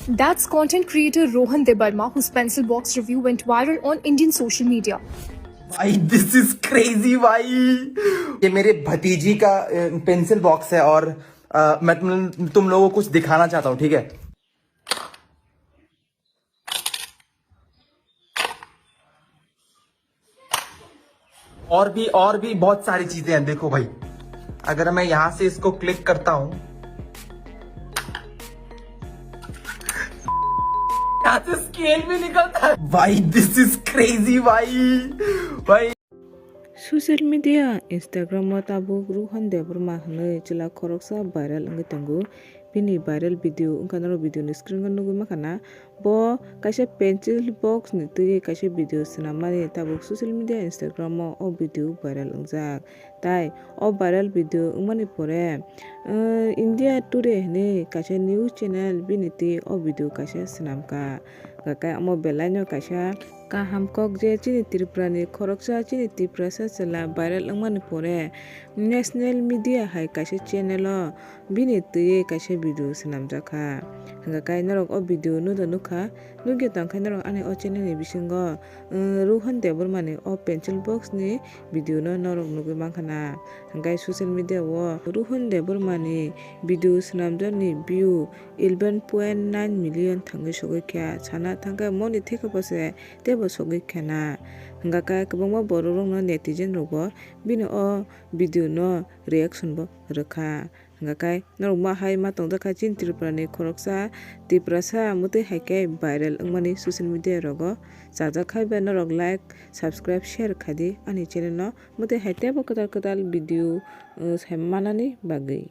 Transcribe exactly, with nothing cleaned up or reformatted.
That's content creator Rohan Debbarma, whose pencil box review went viral on Indian social media. भाई, this is crazy भाई। ये मेरे भतीजी का पेंसिल बॉक्स है और अ, मैं तुम तुम लोगों को कुछ दिखाना चाहता हूँ, ठीक है? और भी और भी बहुत सारी चीजें हैं। देखो भाई, अगर मैं यहाँ से इसको क्लिक करता हूँ, यहाँ से स्केल भी निकलता है भाई। This is crazy भाई। भाई, Social media, Instagram o tabuk Rohan Debbarma hwnwi chwla khoroksa viral wngwi tongo. Bini viral video wngkha norok video ni screen o nugwi mankha na. Bo kaisa pencil box ni twi kaisa video swnammani tabuk social media Instagram o o video viral wngjak. Tai o viral video wngmani pore, eh, India Today hwnwi kaisa news channel bini twi o video kaisa swnamkha. Hwnkhe omo belai no kaisa kaham kok je chini Tripura ni khoroksa chini Tiprasa chwla viral wngmani pore national media hai kaisa channel o bini twi kaisa video swnamjakha. Hwnkhe norok o video no da nukha, nukya tongkhe norok ani o channel ni bisingo, uh, Rohan Debbarma ni o pencil box ni video no norok nugwi mankha na. Hwnkhe social media o Rohan Debbarma ni video swnamjakni view eleven point nine million thangwi sogwi kha, sana thangkhe moni theke bo se teibo sogwi kha na. Hwnkhe kwbangma borok rokno netizen rokbo bini o video no reaction bo rwkha. Hwnkhe norok ma hai ma tongjakha chini Tripura ni khoroksa Tiprasa mwtwi hai khe viral wngmani social media rogo chajak khai bai norok like, subscribe, share khai di ani channel no mwtwi hai teibo kwtal kwtal video, uh, sai manani bagwi.